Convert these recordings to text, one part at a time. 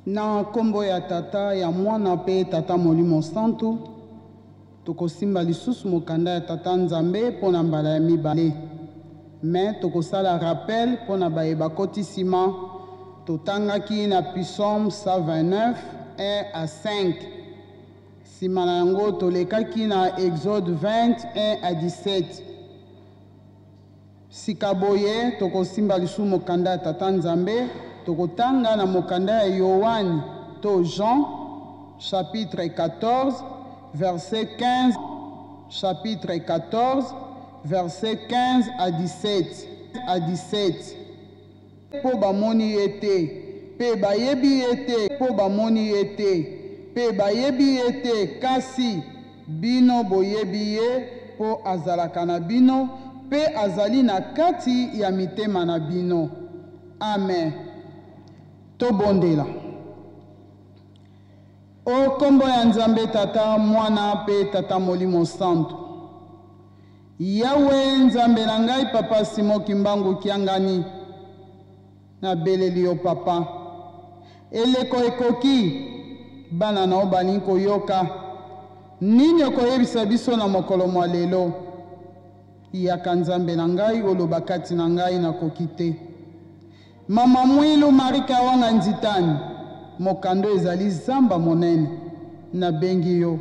Na nkombo ya Tata, ya Mwana mpe Tata Molimo Santu, tokosimba lisusu mokanda ya Tata Nzambe mpo na mbala ya mibale. Mais tokosala rappel mpo na baye bakoti nsima. Totangaki na Psaume 129, 1 à 5. Nsima na yango tolekaki na Exode 20, 1 à 17. Sika boye, tokosimba lisusu mokanda ya Tata Nzambe, tokotanga na mokanda ya Yoane to Jean, chapitre 14, verset 15, chapitre 14, verset 15 à 17, à 17. Mpo bamoni ye te, mpe bayebi ye te, mpo bamoni ye te, mpe bayebi ye te, kasi bino boyebi ye, mpo azalaka na bino, mpe azali na kati ya mitema na bino. Amen. Tobondela. O nkombo ya Nzambe Tata, Mwana mpe Tata Molimo Santu. Yahweh Nzambe na ngai Papa Simon Kimbangu Kiangani, nabeleli yo Papa. Eleko ekoki, bana na yo balingi koyoka nini okoyebisa biso na mokolo mwa lelo. Yaka Nzambe na ngai oloba kati na ngai nakoki te. Mama Mwilu Marie Kawanga Nzitani, mokanda oyo ezali zamba monene. Nabengi yo,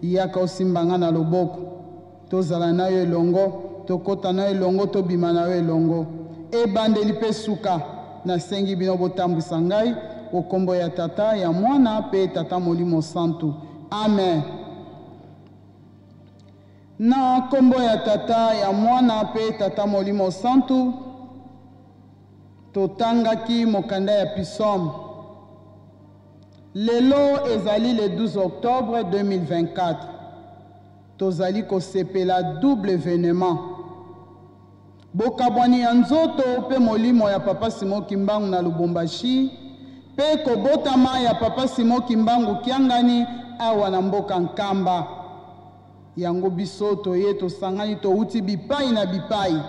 yaka osimba nga na loboko. Tozala na yo elongo, tokota na yo elongo, tobima na yo elongo. Ebandeli pe suka, nasengi bino botambwisa ngai o kombo ya Tata, ya Mwana pe Tata Molimo Santu. Amen. Na kombo ya Tata, ya Mwana pe Tata Molimo Santu. Totangaki mokanda ya Psaume. Lelo ezali le 12 octobre 2024. Tozali kosepela double evenement. Bokabwani ya nzoto pe molimo ya Papa Simon Kimbangu na Lubumbashi pe kobotama ya Papa Simon Kimbangu Kiangani awa na mboka Nkamba. Yango biso toye tosangani towuti bipayi na bipayi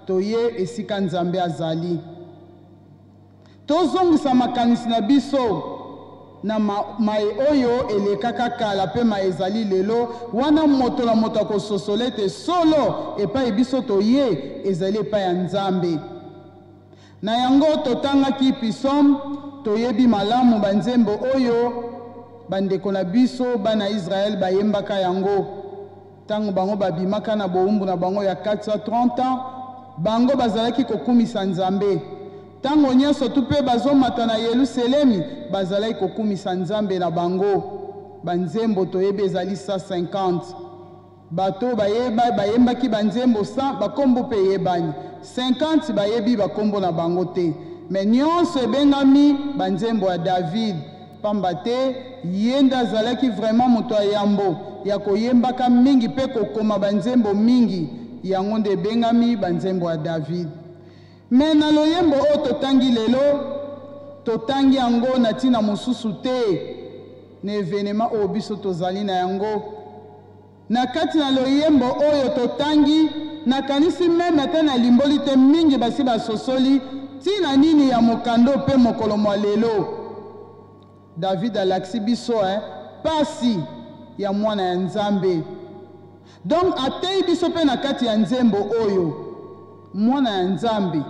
toye esika Nzambe azali. Tozongisa makanisi na biso na ma maye oyo elekaka kala pe maye ezali lelo, wana moto na moto akososola ete solo epayi biso toye ezali epai ya Nzambe. Na yango totangaki Psaume, toyebi malamu ba nzembo oyo ba ndeko na biso bana Israël bayembaka yango tango bango babimaka na bowumbu na bango ya 430 ans, bango bazalaki kokumisa Nzambe. Tango nionso tu pe bazomata na Yeluselemi, bazalaki kokumisa Nzambe na bango. Ba nzembo toyebi ezali 150. Bato oyo bayeba bayembaki ba nzembo 100 ba kombo pe eyebani. 50 bayebi ba kombo na bango te. Mais nionso ebengami ba nzembo ya David pamba te ye nde azalaki vraiment moto ya yambo ya koyembaka mingi pe kokoma ba nzembo mingi. Yango nde ebengami ba nzembo ya David. Mais na loyembo oyo totangi lelo, totangi yango na tina mosusu te na evenement oyo biso tozali na yango. Na kati na loyembo oyo totangi, nakanisi meme ata nalimboli te mingi basi basosoli tina nini ya mokanda oyo pe mokolo mwa lelo. David alakisi biso eh, pasi ya mwana ya Nzambe. Donc ateyi biso pe na kati ya nzembo oyo, mwana ya Nzambe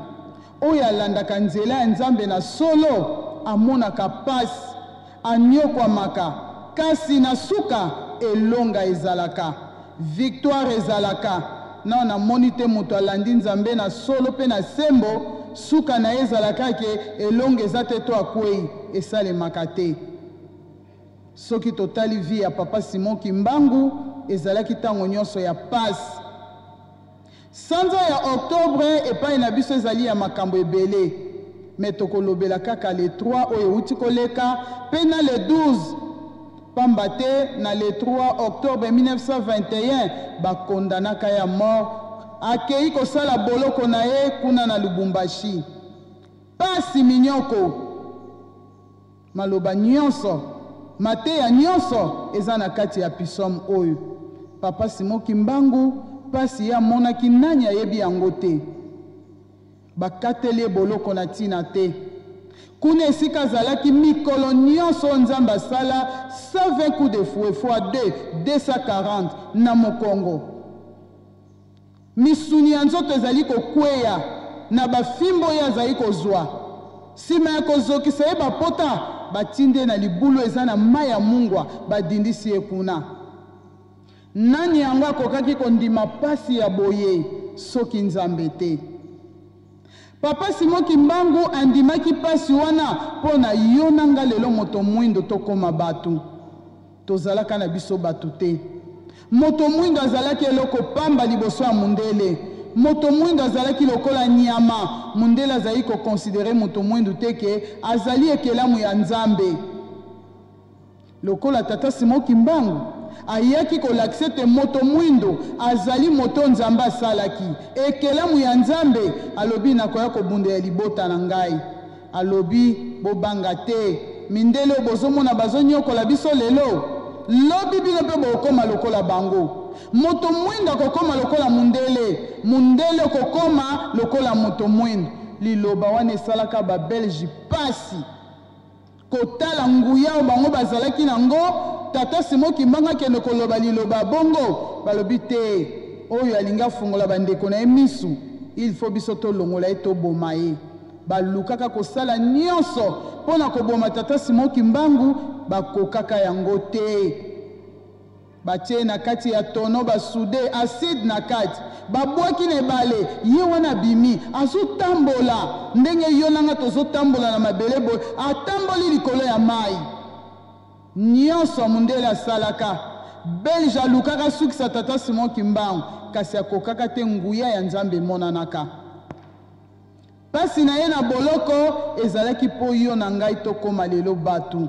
oyo alandaka nzela ya Nzambe na solo amonaka pasi, aniokwamaka, kasi na suka elonga ezalaka, victoire ezalaka. Nao namoni te moto alandi Nzambe na solo pe na sembo, suka na ye ezalaka ke elonga eza te to akweyi, esalemaka te. Soki totali vie ya papa Simon Kimbangu ezalaki tango nionso ya pasi. Sanza ya octobre epai na biso ezali ya makambo ebele mais tokolobela kaka le 3 oyo ewuti koleka pe na le 12 pamba te na le 3 octobre 1921 ba condamnaka ye à mort akeyi kosala boloko na ye kuna na Lubumbashi. Pasi minyoko! Maloba nionso, mateya nionso eza na kati ya psaume oyo. Papa Simon Kimbangu pasi ye amonaki nani ayebi yango te. Bakateli ye boloko na tina te. Kuna esika azalaki mikolo nyonso oyo Nzambe asala, 120 coups de fouet fois 2, 240 na mokongo. Misuni ya nzoto ezali kokweya na bafimbo ye azali kozwa. Sima ya kozokisa ye bapota, batindi ye na libulu eza na mayi ya mungwa, badindisi ye kuna. Nani yango akokaki kondima pasi ya boye soki Nzambe te? Papa Simon Kimbangu andimaki pasi wana po na yo na nga lelo moto mwindo tokoma batu. Tozalaka na biso batu te. Moto mwindo azalaki eloko pamba liboso ya mundele. Moto mwindo azalaki lokola nyama. Mundele azalaki ko considerer moto mwindu te ke azali ekelamu ya Nzambe. Lokola Tata Simon Kimbangu ayaki kolakisa ete moto mwindo azali moto oyo Nzambe asalaki, ekelamu ya Nzambe, alobi, Nakoya kobundela libota na ngai. Alobi, Bobanga te, mindele oyo bozomona bazonyokola biso lelo, lobi bino mpe bokokoma lokola bango. Moto mwindo akokoma lokola mundele, mundele okokoma lokola moto mwindo. Liloba wana esalaka ba Belge pasi. Kotala nguya oyo bango bazalaki na yango, Tata Simon Kimbangu akende koloba liloba bongo, balobi te, oyo alingi afungola ba ndeko na ye misu, il faut biso tolongola ye toboma ye. Balukaka kosala nionso mpo na koboma Tata Simon Kimbangu, bakokaka yango te. Batie ye na kati ya tonneau ba soude acide na kati ba bwaki na ebale ye wana abimi azo tambola ndenge yo na nga tozo tambola na mabele boye atamboli likolo ya mayi nionso mundele asalaka belge alukaka asukisa tata Simon kimbangu kasi akokaka te nguya ya nzambe emonanaka pasi na ye na boloko ezalaki po yo na ngai tokoma lelo batu.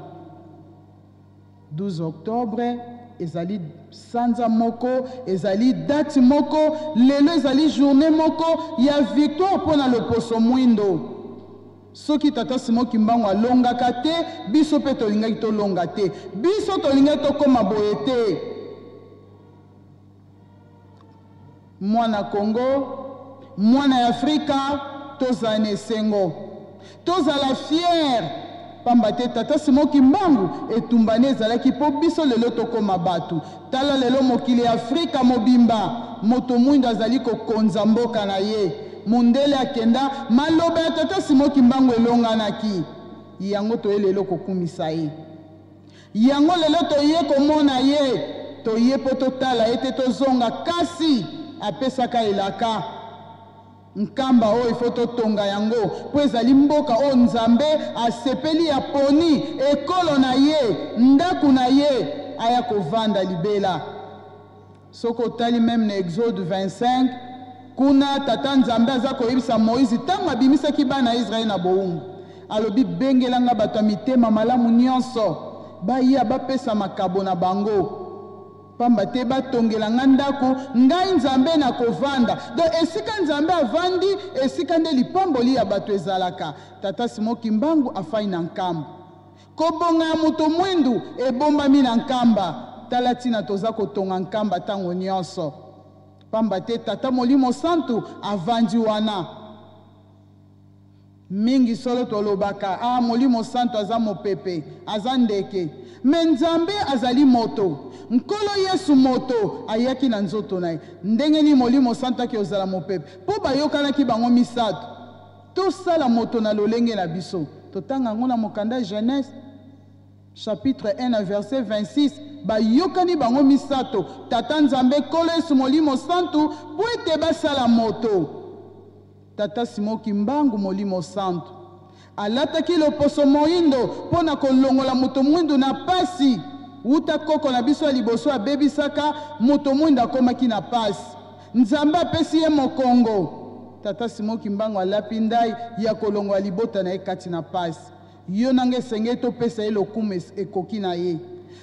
12 octobre ezali sanza moko, ezali date moko, lelo ezali journee moko ya victoire mpo na loposo mwindo. Soki tata Simon Kimbangu alongaka te, biso mpe tolingaki tolonga te. Biso tolingaki tokoma boye te. Mwana Congo, mwana ya Afrika, tozala na esengo. Tozala fier pamba te tata Simon Kimbangu etumba ne ezalaki po biso lelo tokoma batu. Tala lelo mokili ya Afrika mobimba moto mwindo azali kokonza mboka na ye. Mundele akenda, maloba ya tata Simon Kimbangu elonganaki. Yango toye lelo kokumisa ye. Yango lelo toye komona ye, toye mpo totala ye te tozonga, kasi apesaka elaka. Nkamba oyo il faut totonga yango mpo ezali mboka oyo Nzambe asepeli aponi ekolo na ye, ndako na ye aya kovanda libela. Soki otali meme na Exode 25, kuna Tata Nzambe aza koyebisa Moïse tango abimisaki bana ya Israël na bowumbu, alobi bengela nga bato ya mitema malamu nionso baya bapesa makabo na bango, pamba te batongela nga ndako, ngai Nzambe nakovanda. Donc esika Nzambe avandi, esika nde lipamboli ya bato ezalaka. Tata Simon Kimbangu afai na Nkamba. Kobonga ya moto mwindu ebombami na Nkamba. Tala tina toza kotonga Nkamba tango nionso. Pamba te Tata Molimo Santu avandi wana. Mingi solo tolobaka, ah Molimo Santu aza mopepe, aza ndeke. Mais Nzambe azali moto. Nkolo Yesu moto ayaki na nzoto na ye. Ndenge nini Molimo Santu ake ozala mopepe? Po bayokanaki bango misato. Tosala moto na lolenge na biso. Totanga yango na mokanda Genese, chapitre 1 na verset 26. Bayokani bango misato, Tata Nzambe, Nkolo Yesu, Molimo Santu, mpo ete basala moto. Tata Simon Kimbangu, Molimo Santu, alataki loposo moindo mpo na kolongola moto mwindu na pasi. Wuta koko na biso ya liboso abebisaka, moto mwindu akomaki na pasi. Nzambe apesi ye mokongo. Tata Simon Kimbangu alapi ndayi ya kolongola libota na ye kati na pasi. Yo na nga esengeli topesa ye lokumu ekoki na ye.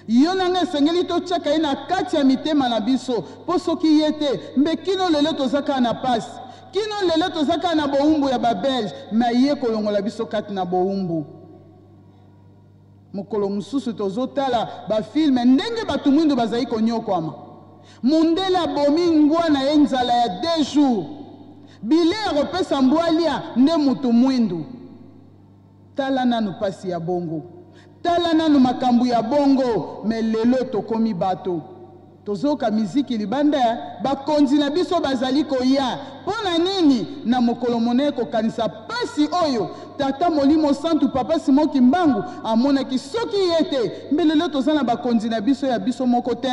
Yo na nga esengeli totiaka ye na kati ya mitema na biso, po soki ye te, mbe kino lelo toza kaka na pasi. Kino lelo toza kaka na bowumbu ya ba Belges, mais aye kolongola biso kati na bowumbu. Mokolo mosusu tozo tala ba film ndenge batu mwindu bazali konyokwama. Mundele abomi mbwa na ye nzala ya deux jours. Bilei akopesa mbwa alia nde mutu mwindu. Tala nanu pasi ya bongo. Tala nanu makambu ya bongo mais lelo tokomi bato. Tozoyoka miziki libanda eh, bakonzi na biso bazali koya. Mpo na nini? Na mokolo monene kokanisa pasi oyo Tata Molimo Santu Papa Simon Kimbangu amonaki. Soki ye te, mbe lelo toza na bakonzi na biso ya biso moko te.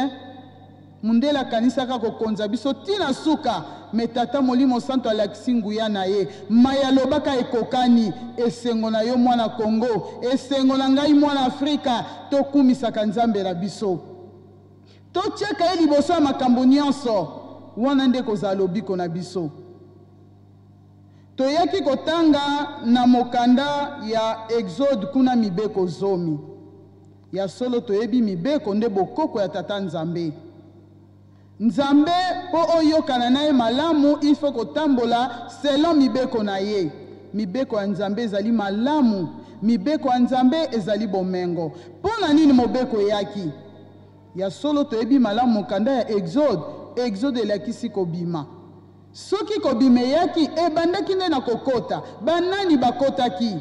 Mundele akanisaka kokonza biso ti na suka, mais Tata Molimo Santu alakisi nguya na ye. Maye alobaka ekokani. Esengo na yo mwana Congo, esengo na ngai mwana Afrika, tokumisaka Nzambe na biso. Totiaka ye liboso ya makambo nyonso. Wana nde ekozala lobiko na biso. Toyaki kotanga na mokanda ya Exode kuna mibeko zomi. Ya solo toyebi mibeko nde bokoko ya Tata Nzambe. Nzambe po oyokana na ye malamu il faut kotambola selon mibeko na ye. Mibeko ya Nzambe ezali malamu. Mibeko ya Nzambe ezali bomengo. Po na nini mobeko eyaki? Ya solo toyebi malamu mokanda ya Exode. Exode elakisi kobima. Soki kobima eyaki, ebandaki nde na kokota. Ba nani bakotaki?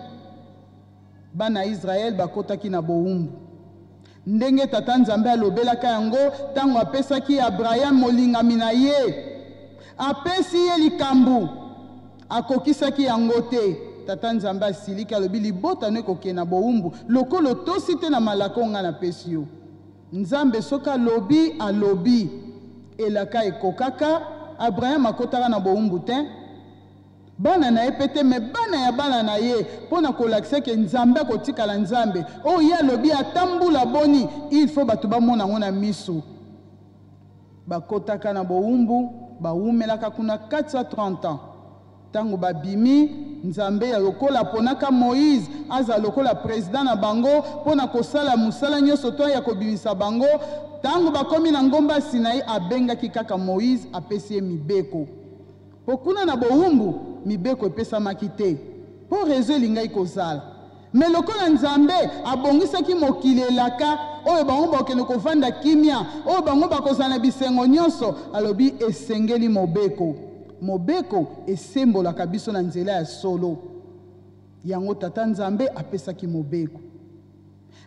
Bana Israël bakotaki na bowumbu. Ndenge Tata Nzambe alobelaka yango tango apesaki Abraham molingami na ye. Apesi ye likambo, akokisaki yango te. Tata Nzambe asiliki, alobi, libota no ekokende na bowumbu lokola otosi te na malako oyo ngai napesi yo. Nzambe soki alobi, alobi. Elaka ekokaka, Abraham akotaka na bowumbu te. Bana na ye pe te mais bana ya bana na ye pona kolakisa ke Nzambe akotikala Nzambe. Oyo ye alobi ata mbula boni il faut batu bamona yango na misu. Bakotaka na bowumbu, bawumelaka kuna 430 ans. Tango babimi, Nzambe ya lokola aponaka Moïse azala lokola president na bango pona kosala musala nyoso to ya kobimisa bango. Tango bakomi na ngomba Sinaï, abengaki kaka Moïse apesi ye mibeko. Po kuna na bowumbu, mibeko epesamaki te, po reseau elingaki kozala. Mais lokola Nzambe abongisaki mokili elaka oyo bango bakokende kovanda kimia, oyo bango bakozala na bisengo nionso, alobi esengeli mobeko. Mobeko esembolaka biso na nzela ya solo. Yango Tata Nzambe apesaki mobeko.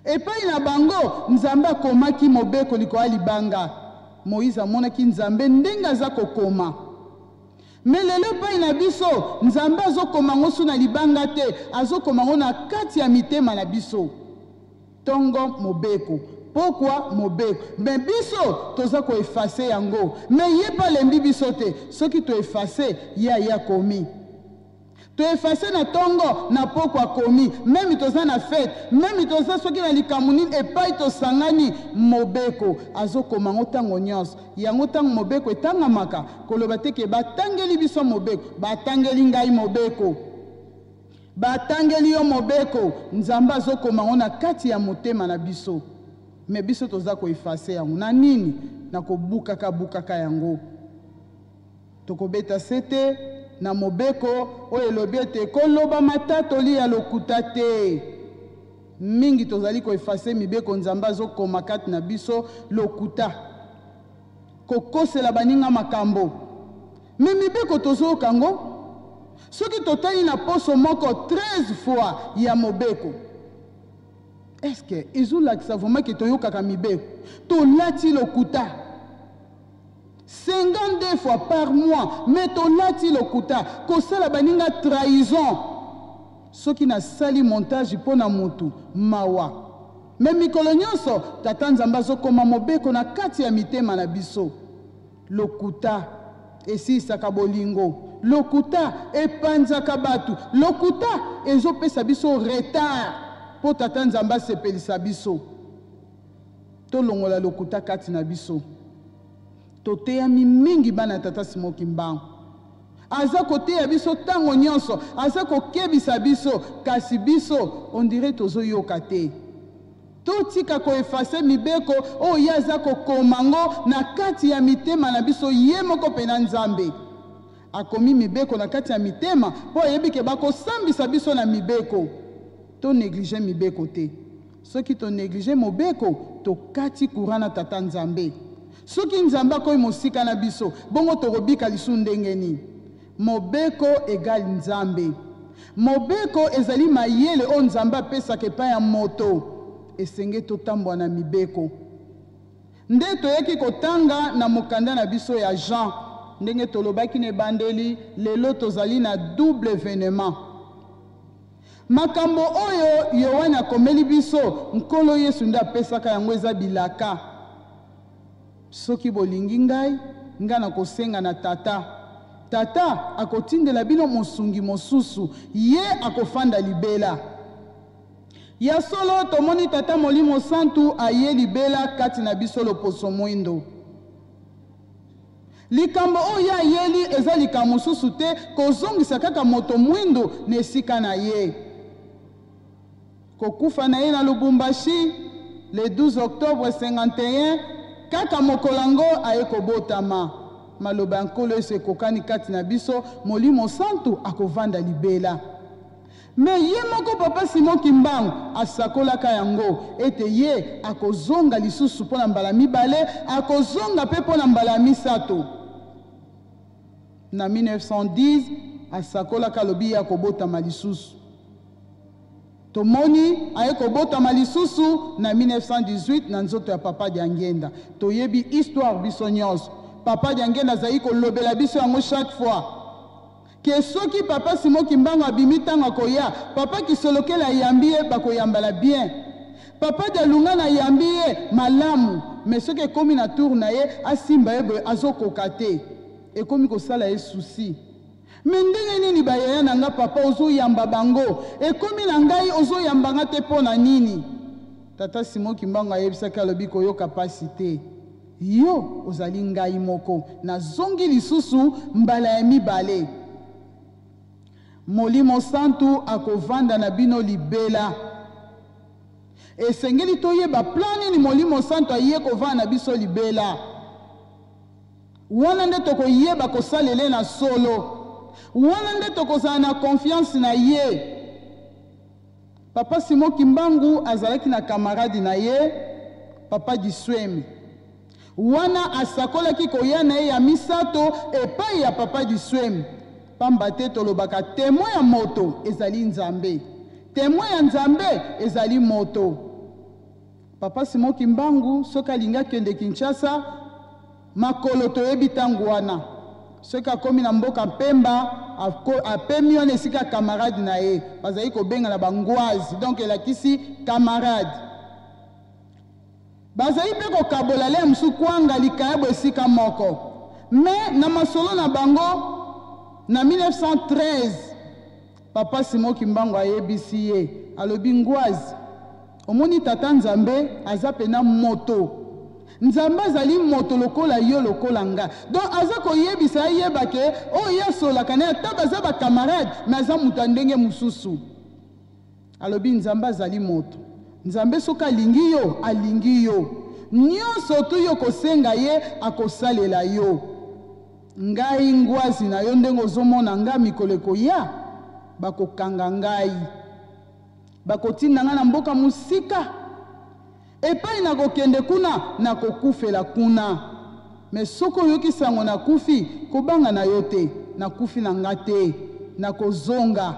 Epai na bango, Nzambe akomaki mobeko likolo ya libanga. Moïse amonaki Nzambe ndenge aza kokoma. Mais lelo epai na biso, Nzambe azo koma ngo su na libanga te, azo koma ngo na kati ya mitema na biso. Tongo mobeko, pokwa mobeko. Mais biso toza ko effacer yango. Mais ye pe alembi biso te. Soki to effacer, ye aye akomi. To effacer na tongo na pokwa akomi meme toza na fete meme toza soki na likambo nini epai tosangani mobeko azo koma ngo tango nionso yango tango mobeko etangamaka koloba te ke batangeli biso mobeko batangeli ngai mobeko batangeli yo mobeko Nzambe azo koma ngo na kati ya motema na biso mais biso toza ko effacer yango na nini na kobukaka bukaka yango. Tokobeta sete na mobeko oyo elobi ete koloba matatoli ya lokuta te. Mingi tozali ko effacer mibeko Nzambe azo koma kati na biso, lokuta, kokosela baninga makambo. Mais mibeko tozoyoka yango? Soki totali na poso moko 13 fois ya mobeko. Est-ce que ezolakisa vraiment que toyokaka mibeko? Tolati lokuta. 52 fois par mois mais tolati lokuta kosala baninga trahison soki nasali montage mpo na mutu mawa mais mikolo nionso tata nzambe azokoma mobeko na kati ya mitema na biso lokuta esilisaka bolingo lokuta epanzaka batu lokuta ezopesa biso retard mpo tata nzambe asepelisa biso Tolongola lokuta kati na biso. Toteyami mingi bana ya Tata Simon Kimbangu. Aza koteya biso tango nionso, aza kokebisa biso, kasi biso on dirait tozo yoka te. Totika ko effacer mibeko oyo ye aza kokoma ngo na kati ya mitema na biso ye moko pena Nzambe. Akomi mibeko na kati ya mitema po ayebi ke bakosambisa biso na mibeko. To negliger mibeko te. Soki to negliger mobeko, tokati courant na Tata Nzambe. Soki Nzambe akomi mosika na biso, bongo tokobika lisusu ndenge nini? Mobeko egal Nzambe. Mobeko ezali mayele oyo Nzambe apesaka epai ya moto. Esengeli totambwa na mibeko. Nde toyaki kotanga na mokanda na biso ya Jean, ndenge tolobaki na ebandeli, lelo tozali na double evenement. Makambo oyo Yoane akomeli biso, Nkolo Yesu nde apesaka yango, eza bilaka. Soki bolingi ngai, ngai nakosenga na Tata. Tata akotindela bino mosungi mosusu, ye akofanda libela. Ya solo, tomoni Tata Molimo Santu aye libela kati na biso loposo mwindo. Likambo oyo ye ayeli eza likambo mosusu te, kozongisa kaka moto mwindo na esika na ye. Kokufa na ye na Lubumbashi le 12 octobre 51, kaka mokolo yango aye kobotama. Maloba ya Nkolo Yesu ekokani kati na biso, Molimo Santu akovanda libela. Mais ye moko Papa Simon Kimbangu asakolaka yango ete ye akozonga lisusu mpo na mbala mibale, akozonga mpe mpo na mbala ya misato. Na 1910 asakolaka alobi ye akobotama lisusu. Tomoni aye kobotama lisusu na 1918 na nzoto ya Papa Diangienda. Toyebi histoire biso nionso. Papa Diangienda azali kolobela biso yango chaque fois. Que soki Papa Simon Kimbangu abimi tango akoya, Papa Kisolokele ayambi ye bakoyambana bien. Papa Dialungana ayambi ye malamu mais soki ekomi na tour na ye asimba ye boye azokoka te. Ekomi kosala ye souci. Mais ndenge nini ba yaya na nga papa ozo yamba bango ekomi na ngai ozo yamba nga te pona nini? Tata Simon Kimbangu ayebisaki alobi koyoka pasi te yo ozali ngai moko nazongi lisusu mbala ya mibale Molimo Santu akovanda na bino libela. Esengeli toyeba plan nini Molimo Santu aye kovanda na biso libela. Wana nde tokoyeba kosalela ye na solo. Wana nde tokozala na confiance na ye. Papa Simon Kimbangu azalaki na camarade na ye, Papa Disuemi. Wana asakolaki koya na ye ya misato epayi ya Papa Disuemi. Pamba te tolobaka temoin ya moto ezali Nzambe. Temoin ya Nzambe ezali moto. Papa Simon Kimbangu soki alingi akende Kinshasa makolo toyebi tango wana soki akomi na mboka Mpemba apemi wana esika camarade na ye bazali kobengana ba ngwazi donc elakisi camarade bazali pe kokabola lea mosusu kwanga likayabo esika moko mais na masolo na bango na 1913 Papa Simon Kimbangu ayebisi ye, alobi, Ngwazi, omoni Tata Nzambe aza pena moto. Nzambe azali moto lokola yo, lokola nga. Donc aza koyebisa ayeba ke oyo ye asololaka naye ata baza ba camarades mais aza moto ya ndenge mosusu. Alobi Nzambe azali moto. Nzambe soki alingi yo, alingi yo. Nionso tout yo okosenga ye, akosalela yo. Ngai ngwazi na yo ndenge ozo mona nga mikolo ekoya bako kanga ngai bako tinda nga na mboka mosika epai nako kende kuna nako kufela kuna mais soki oyoki sango na kufi kobanga na yo te na kufi na nga te nako zonga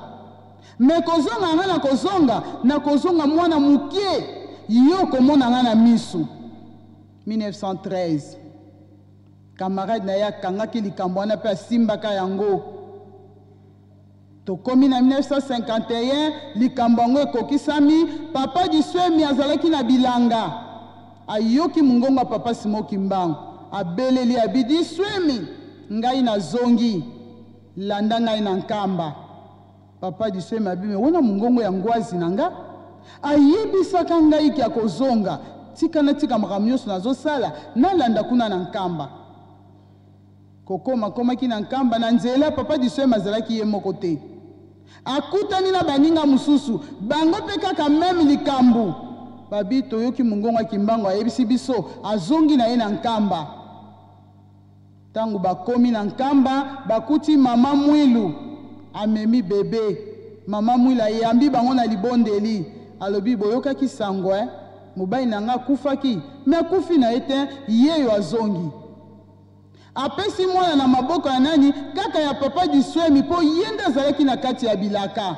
mais kozonga nga nako zonga nako zonga mwana mukie yo okomona nga na misu 1913. Camarade na ye akangaki likambo wana mpe asimbaka yango. Tokomi na 1951, likambo yango ekokisami. Papa Disuemi azalaki na bilanga, ayoki mongongo ya Papa Simon Kimbangu, abeleli abi, Disuemi, ngai nazongi, landa ngai na Nkamba. Papa Disuemi abi, mais wana mongongo ya ngwazi na nga, ayebisaka ngai ke akozonga, tika natika makambo nionso nazosala, nalanda kuna na Nkamba. Kokoma akomaki na Nkamba, na nzela Papa Disuemi azalaki ye moko te. Akutani na baninga mosusu, bango pe kaka meme likambo. Babi, toyoki mongongo ya Kimbangu ayebisi biso azongi na ye na Nkamba. Tango bakomi na Nkamba, bakuti mama Mwilu amemi bebe. Mama Mwilu ayambi bango na libondeli, alobi, Boyokaki sango eh? Mobali na nga akufaki, mais akufi na ye tein, yeyo azongi. Apesi mwana na maboko ya nani? Kaka ya Papa Diswemi, mpo ye nde azalaki na kati ya bilaka.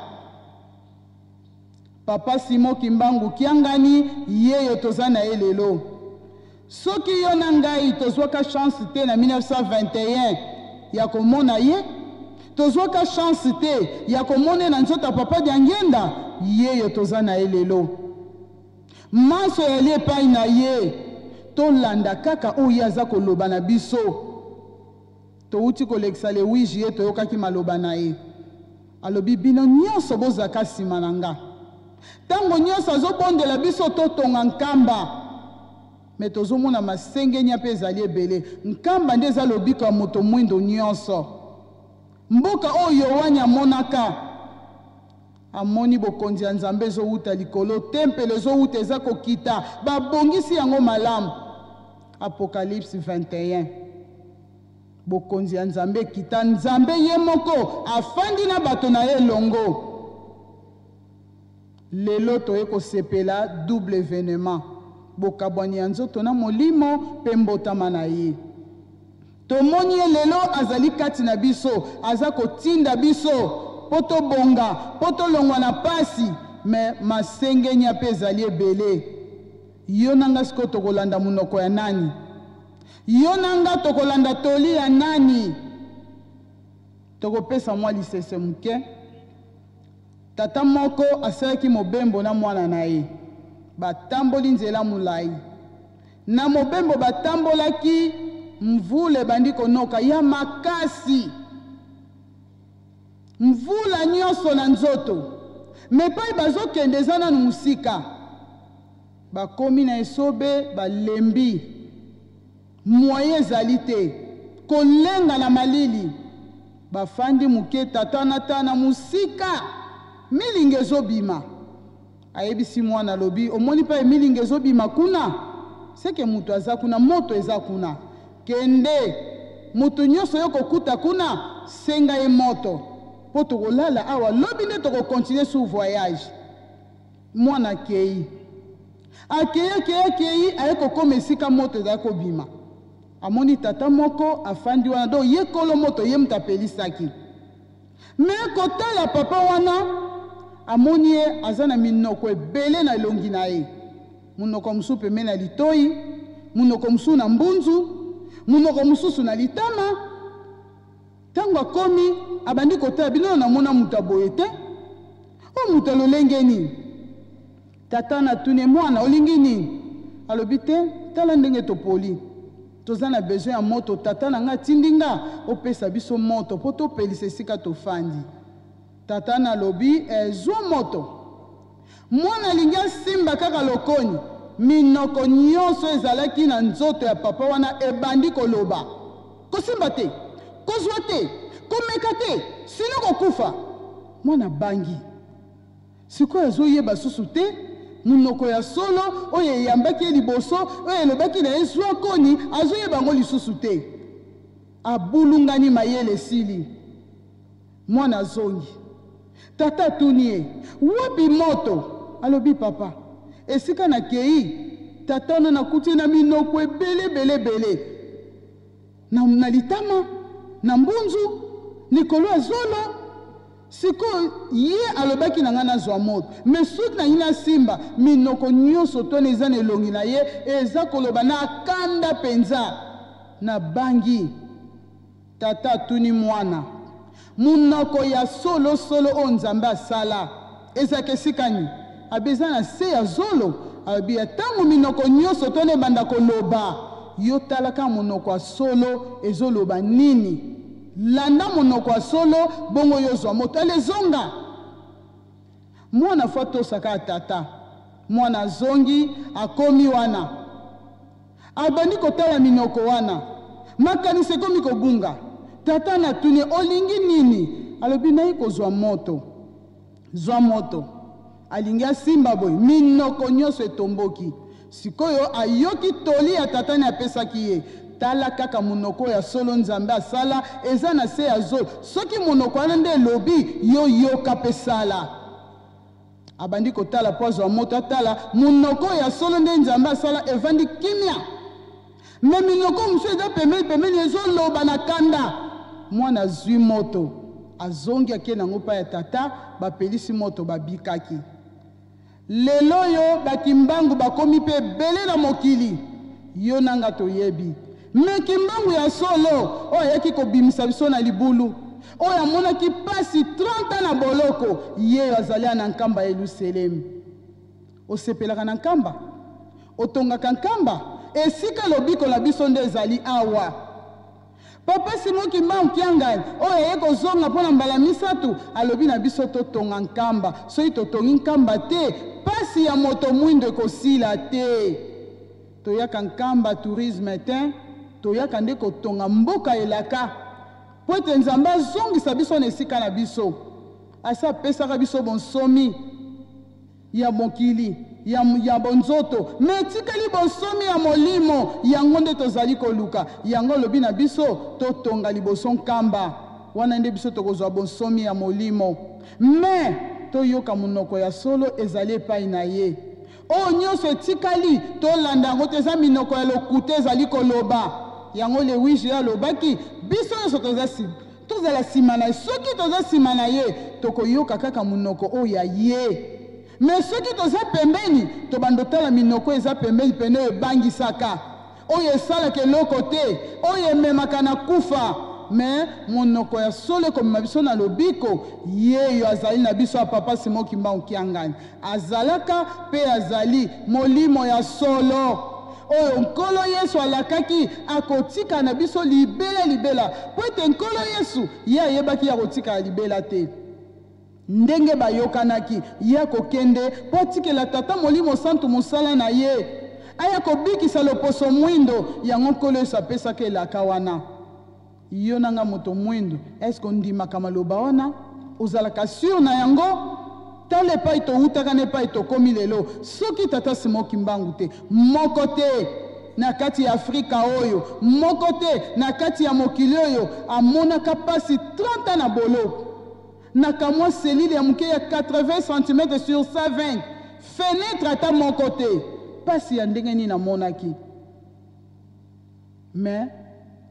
Papa Simon Kimbangu Kiangani yeyo toza na ye lelo. Soki yo na ngai tozwaka chance te na 1921 ya komona ye, tozwaka chance te ya komona ye na nzoto ya Papa Diangienda, yeyo toza na ye lelo. Manso eyali epai na ye, tolanda kaka oyo ye aza koloba na biso. Towuti kolekisa le 8 juillet toyokaki maloba na ye. Alobi bino nionso bozaka sima na nga. Tango nionso azobondela biso totonga Nkamba. Mais tozomona masengenya pe ezali ebele. Nkamba nde eza lobiko ya moto mwindo nionso. Mboka oyo Yoane amonaka, amoni bokonzi ya Nzambe ezowuta likolo, tempelo ezowuta eza kokita, babongisi yango malamu. Apocalypse 21. Bokonzi ya Nzambe ekita, Nzambe ye moko afandi na bato na ye elongo. Lelo toye kosepela double evenement, bokabwani ya nzoto na molimo mpe mbotama na ye. Tomoni ye lelo azali kati na biso, aza kotinda biso mpo tobonga, mpo tolongwa na pasi, mais masengenya mpe ezali ebele. Yo na nga sikoyo tokolanda monoko ya nani? Yo na nga tokolanda toli ya nani? Tokopesa mwa lisese moke. Tata moko asalaki mobembo na mwana na ye. Batamboli nzela molai. Na mobembo batambolaki, mvula ebandi konoka ya makasi. Mvula nionso na nzoto. Mais epai bazokende eza nanu mosika. Bakomi na esobe, balembi. Moyen ezali te. Kolenga na malili. Bafandi moke, tata na ta na mosika, milinga ezobima. Ayebisi mwana, alobi, omoni epai milinga ezobima kuna? Seke moto aza kuna, moto eza kuna. Kende, moto nyonso yo okokuta kuna, senga ye moto. Po tokolala awa, lobi nde toko continuer sur voyage. Mwana akei. Akei, akei, akei, aye kokoma esika moto ezali kobima. Amoni tata moko afandi wana, donc ye kolo moto, ye moto apelisaki. Mais kotala papa wana, amoni ye aza na minoko ebele na elongi na ye. Monoko mosusu pembeni ya litoyi, monoko mosusu na mbunzu, monoko mosusu na litama. Tango akomi, abandi kotala bino, nanu namona moto ya boye te. Oyo moto ya lolenge nini? Tata wana atuni ye, Mwana, olingi nini? Alobi, Te, tala ndenge topoli. Toza na besoin ya moto. Tata na ngai atindi nga opesa biso moto po topelisa esika tofandi. Tata wana alobi, Ee, zwa moto. Mwana alingi asimba kaka lokoni, minoko nyonso ezalaki na nzoto ya papa wana ebandi koloba, Kosimba te! Kozwa te! Komeka te! Sinon okokufa! Mwana abangi. Sikoyo azoyeba susu te monoko ya solo oyo eyambaki ye liboso, oyo elobaki na ye zwa koni, azoyeba yango lisusu te. Abulungani, mayele esili. Mwana azongi. Tata atuni ye, Wapi moto? Alobi, Papa, esika nakei, tata wana nakuti ye na minoko ebele ebele ebele, na, na litama, na mbunzu, likolo ya zolo. Sikoyo, ye alobaki na ngai nazwa moto. Mais soki nalingi nasimba, minoko nionso to wana eza na elongi na ye, eza koloba na kanda penza. Nabangi. Tata atuni mwana, Monoko ya solo solo oyo Nzambe asala, ezalaka esika nini? Alobi, Eza na se ya zolo. Alobi, Ya tango minoko nionso to wana ebanda koloba, yo tala kaka monoko ya solo ezo loba nini. Landa monoko ya solo, bongo yo ozwa moto. Allez, zonga! Mwana faut atosa kaka tata. Mwana azongi, akomi wana. Abandi kotala minoko wana. Makanisi ekomi kobunga. Tata na atuni ye, Olingi nini? Alobi, Naye kozwa moto. Zwa moto. Alingi asimba boye, minoko nionso etomboki. Sikoyo ayoki toli ya tata ne apesaki ye. Tala kaka monoko oyo ya solo Nzambe asala, eza na se ya zolo. Soki monoko wana nde elobi, yo yoka pe sala. Abandi kotala po azwa moto atala, monoko oyo ya solo nde Nzambe asala evandi kimia. Me minoko mosusu eza pembeni pembeni ezoloba na kanda. Mwana azwi moto, azongi ake nango epai ya tata, bapelisi moto babikaki. Lelo oyo ba Kimbangu bakomi pe ebele na mokili. Yo na nga toyebi. Mais Kimbangu ya solo oyo ayaki kobimisa biso na libulu, oyo amonaki pasi 30 ans na boloko, yeyo azali awa na Nkamba ya Yeluselemi. Osepelaka na Nkamba? Otongaka Nkamba? Esika lobiko na biso nde ezali awa. Papa Simon Kimbangu Kiangani oyo aye kozonga mpo na mbala misatu alobi na biso totonga Nkamba. Soki totongi Nkamba te, pasi ya moto mwindo ekosila te. Toyaka Nkamba tourisme te, toyaka nde kotonga mboka elaka mpo ete Nzambe azongisa biso na esika na biso. Asi apesaka biso bonsomi. ya mokili, ya, ya bonzoto, mais etikali bonsomi ya molimo, yango nde tozali koluka. Yango alobi na biso, totonga liboso Nkamba, wana nde biso tokozwa bonsomi ya molimo. Mais toyoka monoko ya solo ezali epai na ye. Oyo nyonso etikali, tolanda yango te, eza minoko ya lokuta ezali koloba. Yango le 8 juillet alobaki, biso nyonso toza Tozala sima na ye. Soki toza sima na ye, tokoyoka kaka munoko oyo ya ye. Mais soki toza pembeni, tobanda otala minoko oyo eza pembeni pene oyo ebangisaka, oyo esalaka eloko te, oyo ememaka na kufa. Mais monoko ya solo ekomema biso na lobiko, yeyo azali na biso ya Papa Simon Kimbangu Kiangani. Azalaka mpe azali Molimo ya solo oyo Nkolo Yesu alakaki akotikala na biso libela libela, mpo ete Nkolo Yesu, ye ayebaki ye akotikala libela te. Ndenge bayokanaki, ye akokende mpo atikela Tata Molimo Santu mosala na ye, aya kobikisa loposo mwindo. Yango Nkolo Yesu apesaka elaka wana. Yo na nga moto mwindu, est ce que ondimaka maloba wana? Ozalaka sur na yango? Tala epai towutaka na epai tokomi lelo, soki tata Simon Kimbangu te, moko te na kati ya Afrika oyo, moko te na kati ya mokili oyo amonaka pasi 30 ans na boloko. Na kamwa cellule ya moke ya 80 centimetres sur 120, fenetre ata moko te. Pasi ya ndenge nini namonaki? Mais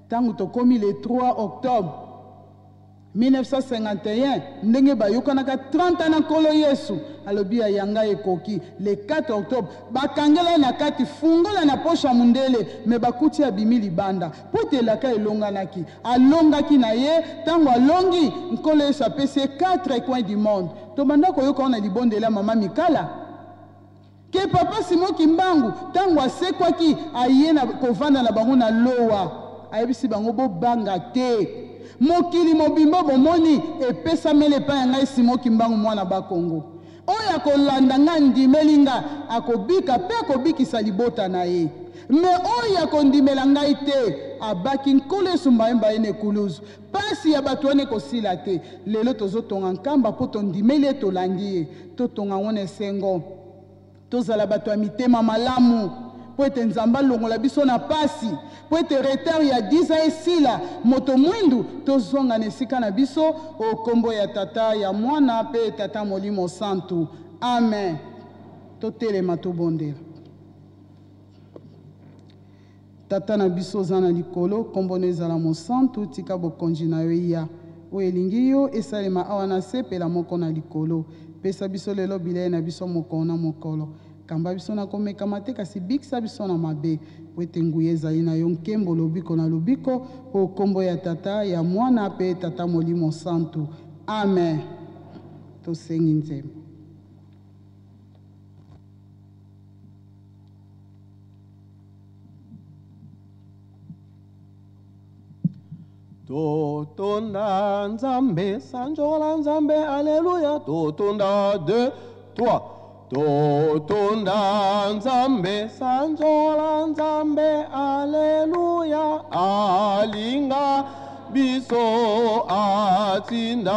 tango tokomi le 3 octobre 1951 ndenge bayokanaka 30 ans na Nkolo Yesu alobi ya yanga ekoki le 4 octobre bakangela ye na kati fungola na poche ya mundele mais bakuti abimi libanda po ete elaka elonganaki alongaki na ye tango alongi Nkolo Yesu apesi ye quatre coins du monde tobanda koyoka wana libondeli ya mama Mikala Que papa Simon kimbangu tango asekwaki aye na kovanda na bango na lowa ayebisi bango bo banga te mokili mobimba bomoni epesameli epai ya ngai Simon kimbangu mwana ba kongo oyo akolanda ngai andimeli nga akobika pe akobikisa libota na ye mais oyo akondimela ngai te abaki nkolo yesu mbayemba ye na ekuluzu pasi ya bato wana ekosila te lelo tozotonga nkamba po tondimeli ye tolandi ye Totonga yango na esengo. Tozala bato ya mitema malamu mpo ete Nzambe alongola biso na pasi, mpo ete retard ya 10 ans esila, moto mwindu tozonga na esika na biso o kombo ya Tata, ya Mwana mpe Tata Molimo Santu. Amen. Totelema tobondela. Tata na biso oza na likolo, kombo no ezala mosantu, tika bokonji na yo eya. Oyo elingi yo esalema awa na se pela moko na likolo. Pesa biso lelo bilei na biso mokolo na mokolo. Kamba biso na komekama te, kasi bikisa biso na mabe. Po ete nguya ezali na yo, nkembo, lobiko na lobiko, o kombo ya Tata, ya Mwana, pe Tata Molimo Santu. Amen. Tosengi nzembo. Totonda Nzambe, sanjola Nzambe, alleluia. Totonda 2, 3. Totonda Nzambe, sanjola Nzambe, alleluia. Alinga biso atinda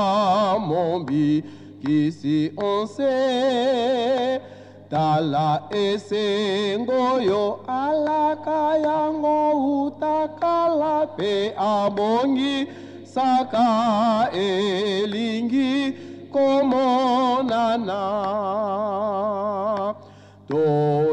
mombi kisi onse. Tala esengo yo alaka yango uta kala pe abongi saka elingi komonana. To.